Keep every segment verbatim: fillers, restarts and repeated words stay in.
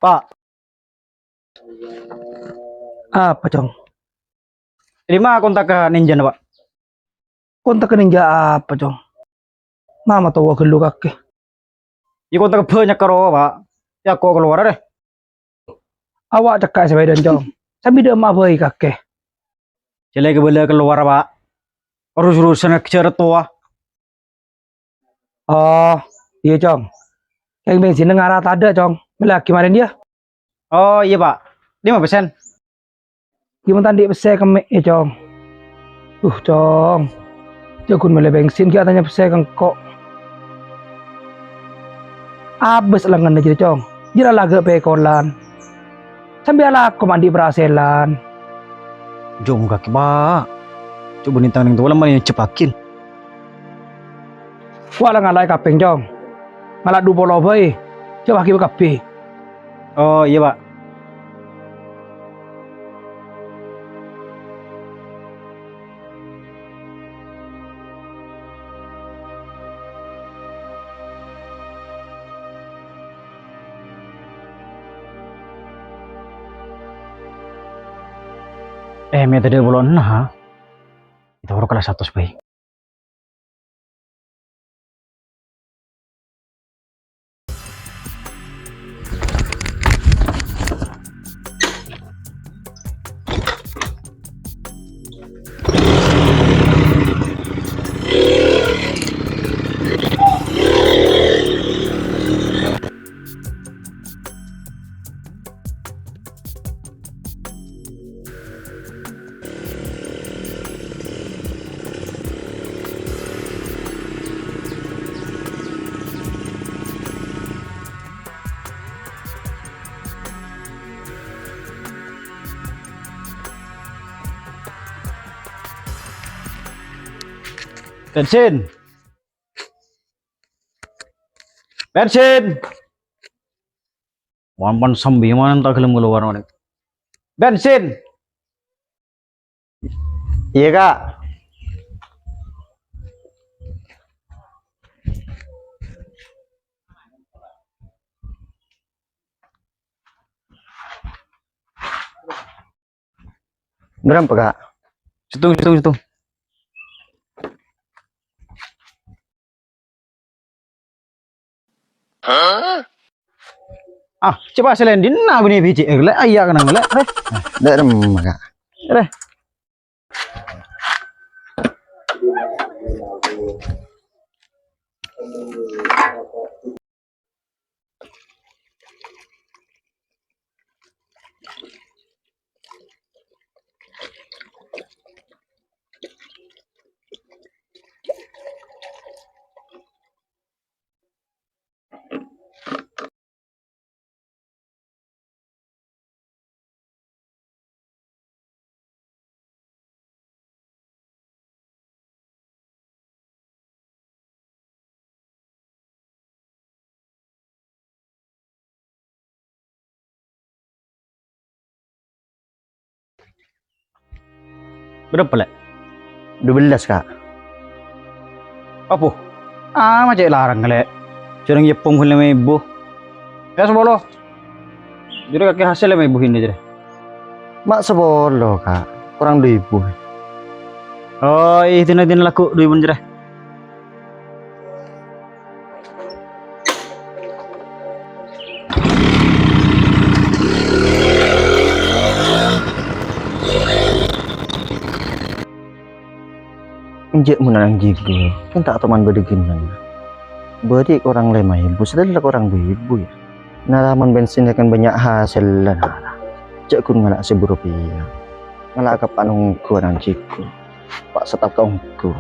Pak. Apa, Cong? Dimma kontakka ninjana, Pak? Kontakka ninja apa, Cong? Mama towa ghâllu kakè. Iyâ, kontakka bânnya' karo, Pak. Iyâ, ko' kalowar, rè. Awak cekka' sè bâdân, Cong. Sambi dâ' emma' bhâi kakè. Jhâ' la kabâlâ kalowar, Pak. Rus-rusan ngajhâr towa. Oh, iyâ, Cong. Kèng bensinna ngara tadâ', Cong. Mellèaghi marèn, yâ. Oh, iyâ, Pak. Dimma pèssèna? Ghi' mon ta' andi' pèssè kemmè', yâ, Cong. Uh, Cong. Jhâ' ghun mellè bensin, ghi' atanya pèssè ka engko'. Abâs lengngenna jârèya, Cong. Jârèya la ghâ' pèkolan. Sambi alako ma' andi' parasèlan. Jhung kakè, Pak. Coba nèng tang nèng towa la mani nyejjhebbhâghin. Wa' la ngala'a kapèng, Cong. Ngala' du polo bhâi. Jhâ' bâgi kabbhi. Oh, iyâ, Pak. Eh, mè' tadâ' polona, ha? Kita uruk kelas satu, Bay. Bensin. Bensin. Mon-mon sambi mon ta' gelem kalowar, mon. Bensin. Iyâ, Kak. Berapa, Kak? Sèttong, sèttong, sèttong. Ah, coba selain dinna bini biji, eh, lè', ayah kenang, lè', rè. Dâ' remma, Kak. Rè. Berapa, Lè'? Dua belas, Kak. Apo? Ah, ma' cè' larang, Lè'. Jhârâng èpong lèma èbu. Yâ, sapolo. Jârèya kakè hasèl lèma èbu ini, jârèya. Ma' sapolo, Kak. Korang dua èbu. Oh, iyâ, dina-dina lagghu' dua èbu, jârèya. Enjâ' mon nang ghighâ, kan ta' toman bâdâ ghennengnga. Bâdâ korang lèma èbu, sadellek korang dua èbu, yâ. Nara mon bensin kan bânnya' hasèlla, nara. Jhâ' ghun ngala' sèbu rupiah. Ngala' ka panongko nang ghighâ. Pa' setap ka ongghu.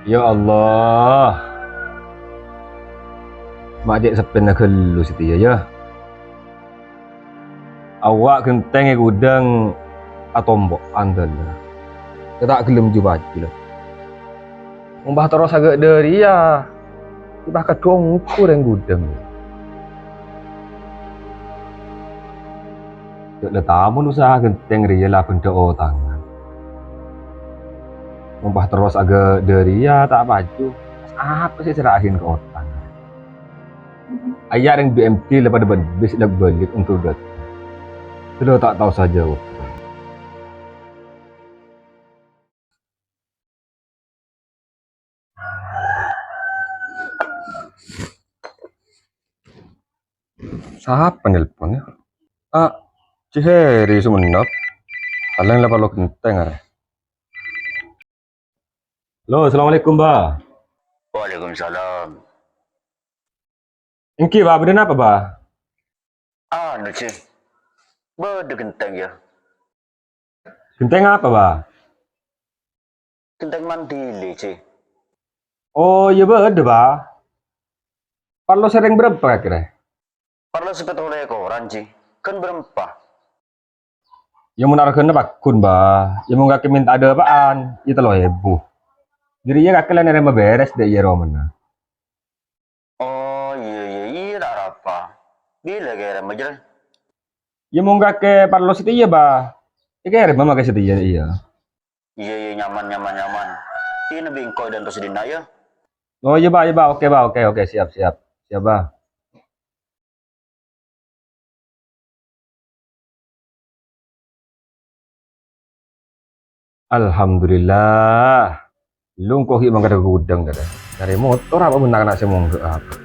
Ya Allah. Ma' cè' seppèna ghâllu satèya, yâ. Awwa' ghenteng è ghudhâng atompo'an dâlâ. Iyâ ta' ghellem ju-baju, la. Mon pas terros aghâ' dhâriyâ, iyâ pas kadhu ongghu rèng ghudhâng. Jhâ' la tamon usaha ghentèng rèya la bhendhâ otangan. Mon pas terros aghâ' dhâriyâ ta' paju, apa sè èserra'aghin ka otang? Iyâ rèng B M T la padâ bân bis lak-bâlik ongghu ghâtè. Ghellâ' ta' tao sajâwâb. Sapa nelpon, yâ? Ah, Cè' Heri Sumenep. Palèng la parlo ghentèng arè. Halo, assalamualaikum, Ba. Waalaikumsalam. Èngghi, Ba, bâdâ napa, Ba? Anu, Cè. Bâdâ ghentèng, yâ. Ghentèng apa, Ba? Ghentèng Mandili, Cè. Oh, iyâ bâdâ, Ba. Parlo sè rèng bârâmpa kèra? Parlo sè pètto lèkoran, Cè. Ghân bârâmpa? Iyâ mon arghâna pagghun, Ba. Iyâ mon kakè mènta adâpa'an, iyâ tello èbu. Jârèya kakè la narèma bherres dâ' iyâ romana. Oh, iyâ, iyâ, iyâ, ta' arapa. Bilâ kèrèma, Jrè? Iyâ, mon kakè parlo satèya, Ba. Èkèrèma makè satèya, iyâ. Iyâ, iyâ, nyaman, nyaman, nyaman. Dinah bi' engko' èdântos è dinna', yâ. Oh, iyâ, Ba, iyâ, Ba. Oke, Ba. Oke, oke. Siap, siap. Siap, Ba. Alhamdulillah. Lungko ghi' mangkat ka ghudhâng, kadhâ. Nyarè motor apa bân na'-kana' sè mongghâ apa.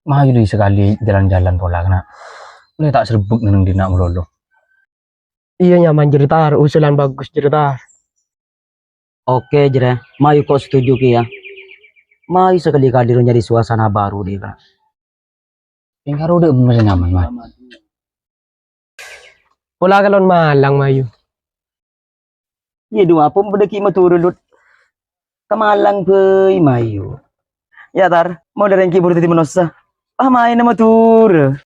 Mayu dhi sakalè jhâlân-jhâlân pola, kana'. Ollè ta' serbuk neng dinna' malolo. Iyâ, nyaman, Jrè, Tar. Usulan bagus, Jrè, Tar. Oke, Jrè. Mayu ko' setuju kèya. Mayu sakalè-kalè ro nyarè suasana baru, dhi, kana'. Èngkaro dâ' emma sè nyaman, Mat. Pola kalon Malang, mayu. Iyâ, dhu apa padâ ghi' Madhurâ, Lut. Ka Malang bhâi, mayu. Yâ, Tar, mon dâri èngghi buru dhâddhi manossa. Ah, maènna Madhurâ.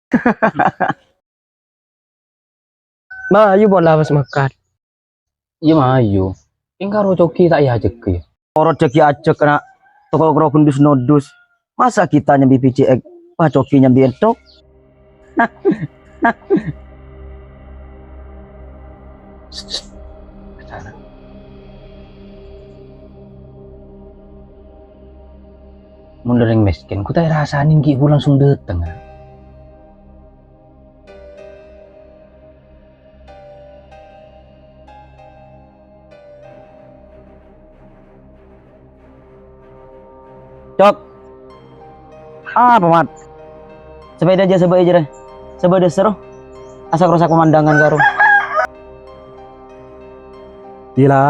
Mayu pola pas mangkat. Iyâ, mayu. Èngkaro Coki ta' èajhâk, yâ. Orot jhâ' ghi' ajhâk, na'. Toko kro gendus-nodus. Masa kita nyambi P C X, pas Coki nyambi entok? Mon orèng mèskèn, kodhu èrasanè ghi' bu langsung dâteng, ah. Cok. Apa, Mat? Sepeda aja sebâ' aja deh. Sebâ' dâsar, oh. Asa karosak pemandangan karo. Gila.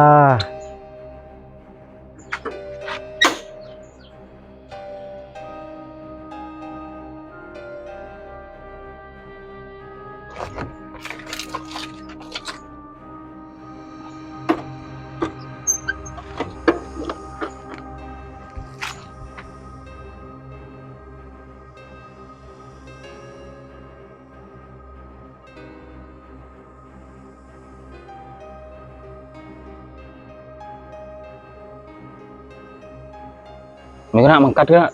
Mèngkana mangkat, Kak.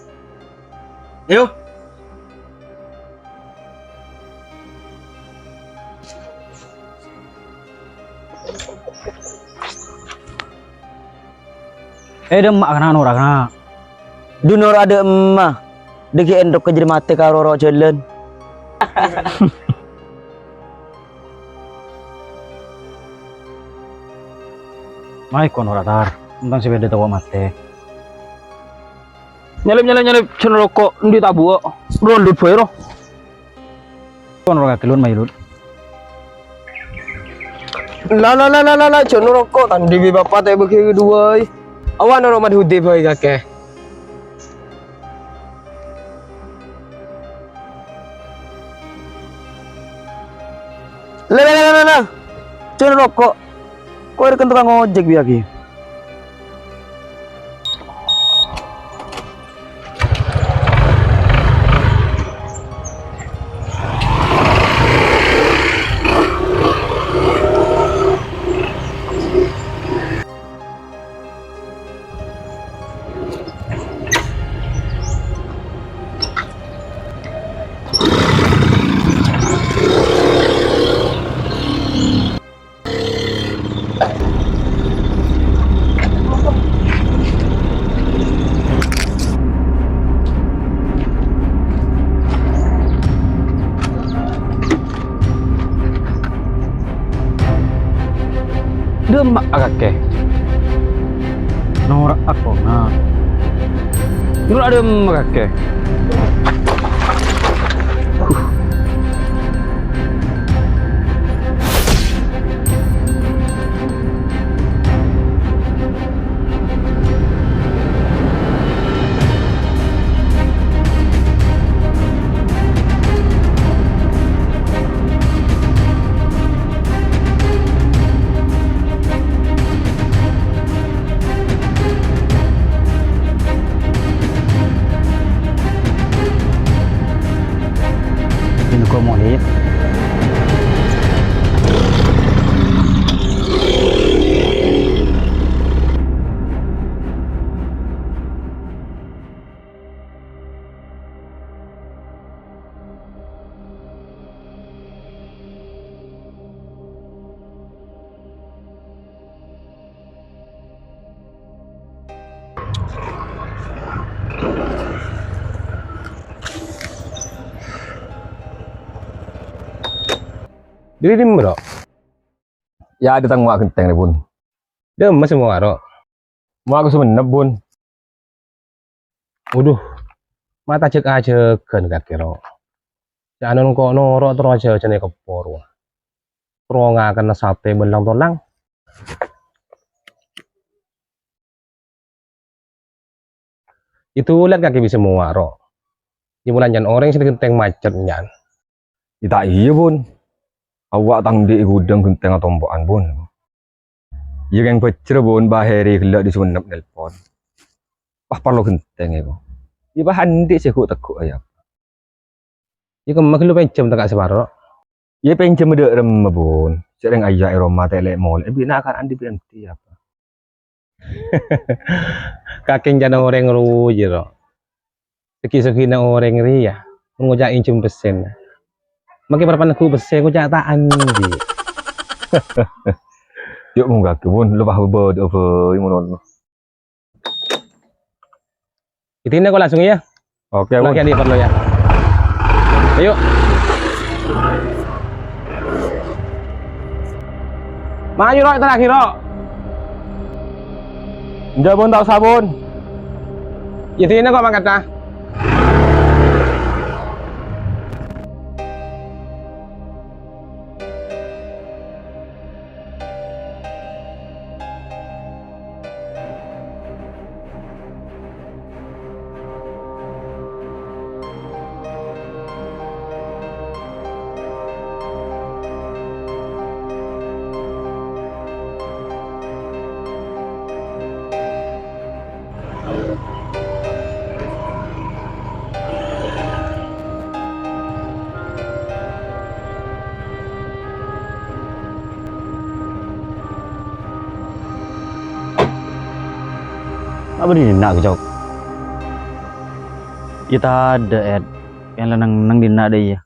Ayo. Eh, dâ' emma' kana', noro' kana'. Dhu noro' adâ' emma'. Dâggi' èntok ka jârèya matè ka ro-ro jhâlân. Maèko noro' Tar, entang sè bâdâ tao matè. Nyalip, nyalip, nyalip, jhân roko', endi' tabuwâ'? Rondut bhâi, ro. Kon ro kakè, Lun, mayu, Lun. La, la, la, la, la, la, jhân roko', tandhi bi' bapa' ta' èbâghi kaduwâ, ai. Awa' noro' Mat Hudi bhâi, kakè. La, la, la, la, la, la. Jhân roko'. Ko' èrèken tokang ojek bi' kakè. Dâ' emma' kakè. Noro' ako, na. Noro' dâ' emma' kakè. Ini kok mau lihat? Dâri dimma, Ro? Yâ, dâteng wa' ghenteng rè, Bun. Dâ' emma sè mowa, Ro? Mowa' ka Songennep, Bun. Waduh, ma' ta' jhâk-ajhâghân kakè, Ro. Jhâ' anon ko' noro' terro ajhâjhân è keppo rowa. Terro ngakanna satè bân lang-tolang. Itu lan kakè bisa mowa, Ro. Yâ, mola nya'an orèng sè ghenteng macet nya'an. Yâ, ta' iyâ, Bun. Awwa' tang andi' è ghudhâng ghenteng atompo'an, Bun. Yâ, kèng bhâjjhrâ, Bun, Bah Heri ghellâ' dâri Songennep nelpon. Pas parlo ghenteng, èko. Yâ, pas andi' sè ghu'-tegghu'â, yâ. Yâ, kemma ghâllu pènjhâm ta' ka' saparo. Yâ, pènjhâmma dâ' remma, Bun. Sè rèng ajâ' è roma ta' lè-molè, bi' na' kan andi' bi' andi', yâ, Pa'. Kakèng jhâna orèng rowa, Ro. Soghi-soghina orèng rèya, mon ngoca' ènjhem pèssèna. Makè parappa'na ghu' pèssè ngoca' ta' andi'. Yâ, mon kakè, Bun, lo pas bâdâ bhâi mon ono. Itina ko' langsung, yâ. Oke, Bun. Lagi andi' parlo, yâ. Ayo. Mayu, Ro, terakhir, Ro. Enjâ', Bun, ta' osa, Bun. Itina ko' mangkaddhâ. Apa dinna', Cok? Yâ tadâ', Ed. Yang lenang-lenang dinna' dâ' iyâ.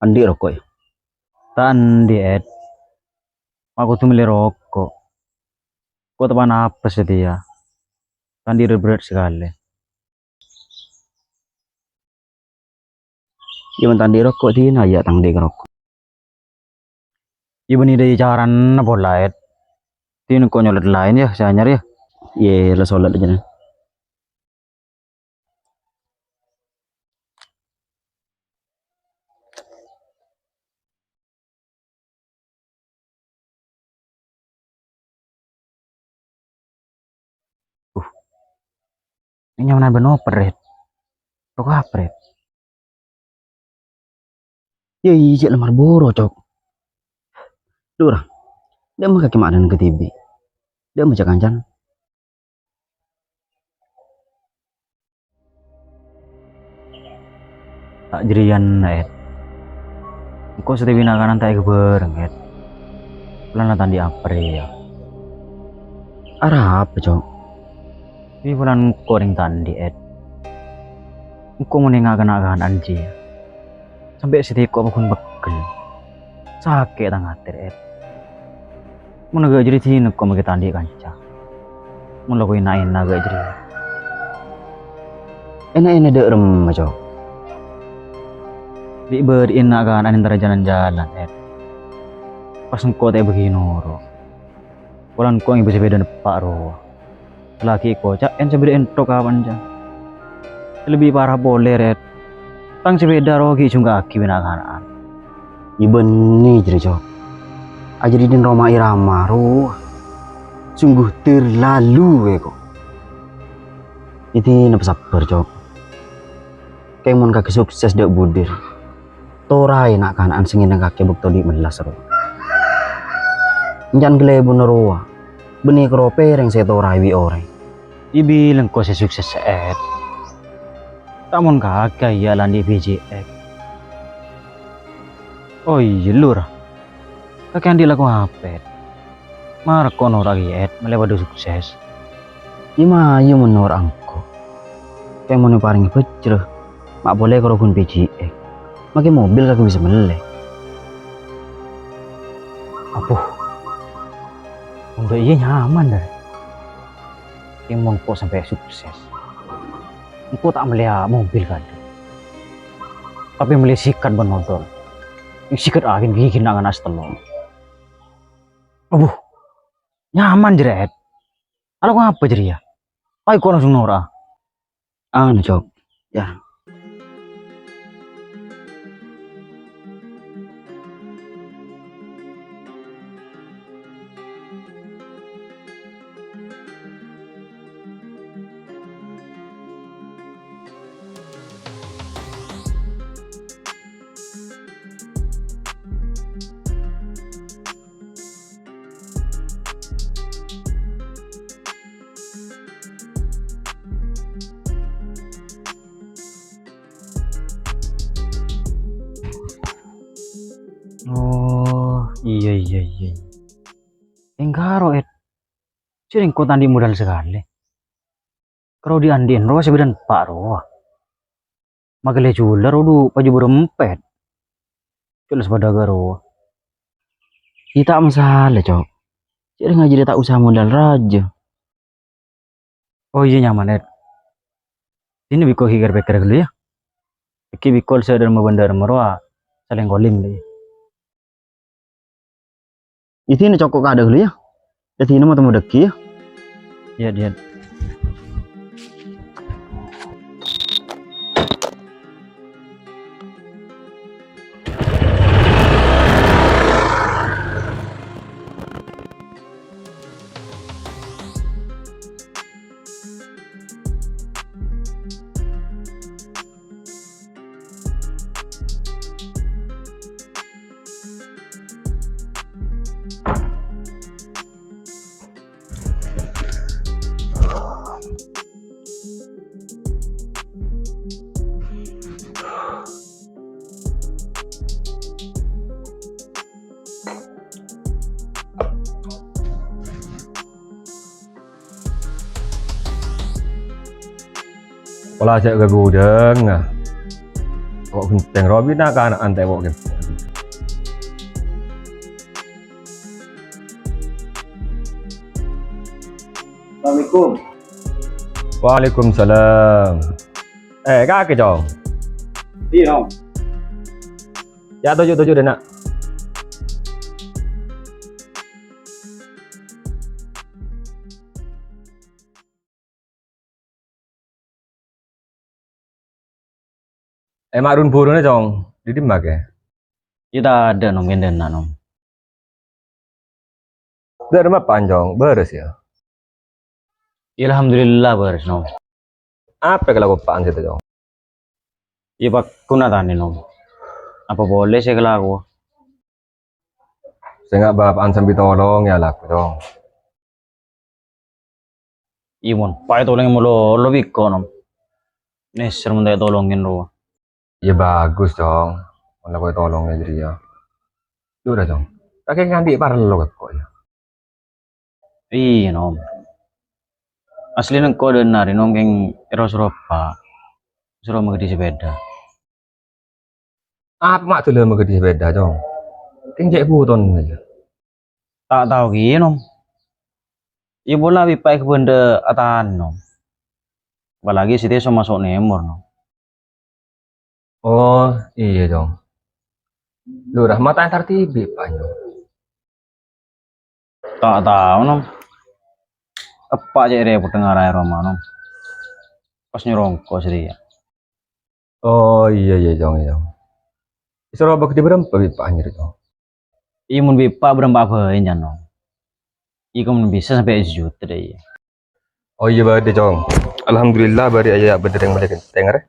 Andi' roko', ya? Ta' andi', Ed. Ma' kodhu mellè roko'. Ko' tepa'na apes satèya. Ta' andi' rebret sakalè. Iyâ, mon ta' andi' roko', dinah ya ta' andi' roko'. Iyâ, bânnè dhâ' carana pola, Ed. Dinah ko' nyolot laèn, ya, sè anyar, ya. Iyâ, la solat jâ, nah. Uh. Ini nyamanan bân oper, Red. Toko apa, Red? Ya, iyâ, cè' la Marlboro, Cok. Lur, dâ' emma kakè ma'nan ka dhibi'. Dâ' emma ca-kancana. Ta' jârèya, Ed. Engko' satèya bân na'-kana' ta' èghâbârâng, Ed. Polana ta' andi' apa rèya. Arapa, Cok? Bi' polana engko' rèng ta' andi', Ed. Engko' mon enga' ka na'-kana'an jiyâ. Sampè' satèya ko' paggun peggel. Sakè' tang atè, Ed. Mon ghâ' jârèya dinah ko' makè ta' andi' kanca. Mon la ko' èna'-èna' ghâ' jârèya. Èna'-èna' dâ' remma, Cok? Bi' bâdâ na'-kana'an èntara jalan-jalan, Ed. Pas engko' ta' èbâghi noro'. Polana engko' ngibâ sapèda neppa' rowa. Salaghi èkoca' èn sabâdâ ènthok kapanca. Lebbi para polè, Red. Tang sapèda rowa ghi' èjhungka'aghi bi' na'-kana'an. Iyâ bânnè jârèya, Cok. Ajâdiyâ dhin Rhoma Irama rowa. Sungguh terlalu, wè, ko'. Iyâ dinah pasabbhâr, Cok. Kèng mon kakè sukses dâ' budina. Toraè na'-kana'an sè ngèdhingngaghi bâkto dhi' mellas rowa. Èncana ghâlibuna rowa, bânnè karo pèrèng sè ètoraè bi' orèng. Èbilâng ko' sè sukses, Ed. Ta' mon kakè iyâ la andi' B J X. Oh iyâ, Lur. Kakè andi' lako apa, Ed? Mara ko' noro' ghiyâ, Ed, mellè padâ sukses. Iyâ mayu mon noro' engko'. Kèng mon èparèngè bhâjrâ, ma' polè karo ghun P J E. Makè mobil kakè bisa mellè. Abbhu. Mon dâ' iyâ nyaman, Dar. Kèng mon ko' sampè' sukses. Engko' ta' mellèya mobil kadhi. Tapè mellè sikat bân odol. Sikat aghing ghighina kana' satello'. Abbhu, nyaman jârèya, Ed. Alako apa jârèya? Ayo ko' langsung noro'a. Anu, Cok. Ya. Oh, iyâ, iyâ, iyâ. Èngghi ro, Ed. Jârèya engko' ta' andi' modal sakalè. Karo dhi'-andhi'en rowa sè bâdâ empa' rowa. Makè lè jhuwâl rowa dhu paju bârâmpa. Jelas padâ karo. Iyâ ta' masalah, Cok. Jârèya ngajhâri ta' osa modal rajâ. Oh iyâ, nyaman, Ed. Dinna bi' ko' ghi' kèr-pèkkèr ghâllu, yâ. Èngghi bi' ko' sè dâremma bân dâremma rowa salèng kolèng, yâ. Iyâ dinna cokop kadâ' ghâllu, yâ. Iyâ dinna matemo dhâggi', yâ. Iyâ, iyâ. Pola jhâ' ghâgudhâng, ah. Kok ghentèng rowa bi' na'-kana'an ta' kok ghentèng. Assalamualaikum. Waalaikumsalam. Eh, kakè, Cong? Iyâ, Nom. Yâ, toju', toju' dâ' enna'. È, ma' run-buruna, Cong. Dâ' dimma, kakè? Yâ, tadâ', Nom, kèng dâ' enna', Nom. Dâ' dimma, Cong? Bârâs, yâ? Yâ, alhamdulillah, bârâs, Nom. Apa èkalako Eppa'en sèdâ, Cong? Yâ, pagghun atanya, Nom. Apa polè sè èkalako? Sènga' bapa'en sambi tolong, yâ, alako, Cong. Iyâ, mon, pas ètolongè malolo bi' engko', Nom. Nèser mon ta' ètolongè, rowa. Yâ, bagus, Cong. Mon la engko' ètolongè jârèya. Dhu ra, Cong. Kakè kèng andi' parlo ka engko', yâ? Iyâ, Nom. Asli engko' dâ' enna' arè, Nom, kèng èro-soro Eppa'. Soro maghâdhi sepèda. Apa ma' dâlâ maghâdhi sepèda, Cong? Kèng cè' butonna, yâ? Ta' tao kèya, Nom. Yâ pola bi' Eppa' èkabhendhâ atan, Nom. Apalagi sè dâ' so maso' nèmor, Nom. Oh, iyâ, Cong. Lurah, ma' ta' èntar dhibi', Eppa', Cong. Ta' tao, Nom. Eppa' cè' rèpot ngaraè roma, Nom. Pas nyoro engko' sè rèya. Oh, iyâ, iyâ, Cong, iyâ, Cong. Èsoro bâkto bârâmpa bi' Eppa' nyoro, Cong? Iyâ, mon bi' Eppa' bârâmpa bhâi, Nom. Iyâ, mon bisa sampè' sajuta, dâ', iyâ. Oh, iyâ, bâdâ, Cong. Alhamdulillah, bâri' ayah bâdâ rèng malè ghântèng, arè.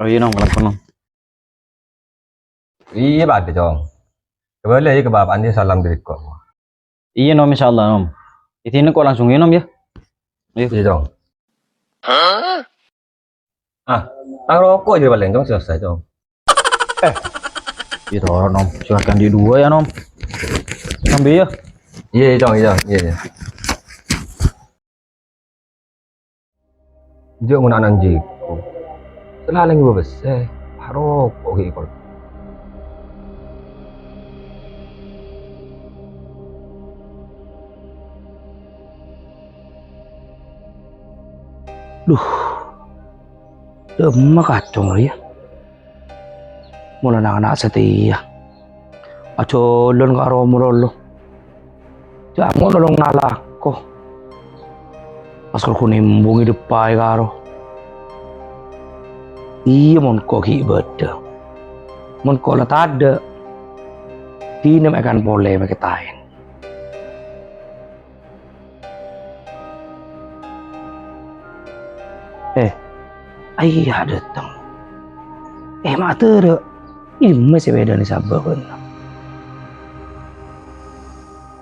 Oh, iyâ, Nom, kalangkon, Nom. Iyâ, bâdâ, Cong. Kabâlâ, yâ, ka bapa'en, yâ, salam dâri engko'. Iyâ, Nom, insyaallah, Nom. Èdina engko' langsung, yâ, Nom, yâ. Iyâ. Iyâ, Cong. Ah, tang roko' jâ palèng, Cong, sè osa, Cong. Eh, iyâ, toro', Nom. Silakan di dua, yâ, Nom. Sambi, yâ. Iyâ, iyâ, Cong, iyâ, iyâ, iyâ. Jhâ' ngona'na anjingku. Salalèng bâbâssè, aroko' ghi' kol. Duh. Dâmma kacong rèya. Mola na'-kana' satèya. Ajhâlân ka roma lolo. Jhâ' mo' nolong nalako. Pas kol ghun embung èdeppaè karo. Iyâ, mon ko' ghi' bâdâ. Mon ko' la tadâ'. Dinah mèkan polè mèkè taèn. Eh, ayah dâteng. Eh, ma' atara'. È dimma sepèdana sabâ' bâ'na?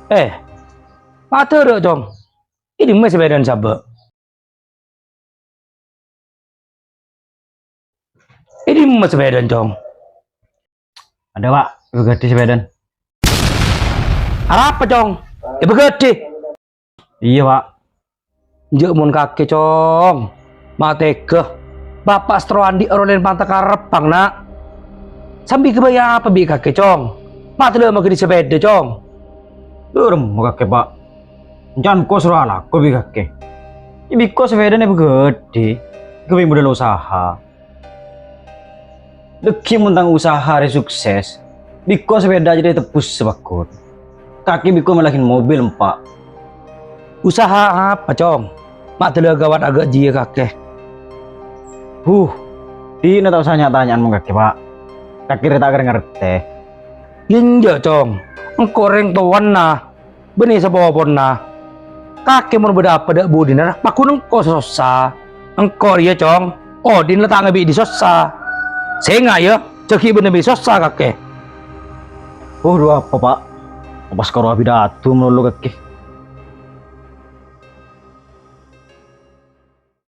Eh, ma' atara', Cong. È dimma sepèdana sabâ'? È dimma sepèdana, Cong? Adâ, Pak. Èbâghâdhi sepèdana. Arapa, Cong? Èbâghâdhi? Iyâ, Pak. Jhâ' mon kakè, Cong. Ma' tèghâ. Bapa' sè terro andi' orolèn panta karep, Bang, na'. Sambi ghâbây apa bi' kakè, Cong? Ma' tadâ' maghâdhi sepèda, Cong. Dâremma kakè, Pak. Can ko' soro alako bi' kakè. Bi' ko' sepèdana èbâghâdhi. Ghâbây modal usaha. Dhâggi' mon tang usaha arè sukses, bi' ko' sepèda jârèya tebbus sapagghun. Kakè bi' ko' mèlaghin mobil empa'. Usaha apa, Cong? Ma' dâlâ ghâbây aghâ' jiyâ kakè. Huh, dinah ta' osa nya'-tanya'an mon kakè, Pak. Kakè rèya ta' kèra ngartè. Iyâ enjâ', Cong. Engko' rèng towana. Bânnè sapopona. Kakè mon bâdâ apa dâ' budina, pagghun engko' sè sossa. Engko' rèya, Cong, odi' la ta' ngabi' di' sossa. Sènga', yâ, jhâ' ghi' bânnè bi' sossa kakè. Oh, dhu apa, Pak? Pas karo abidhâdhu malolo kakè.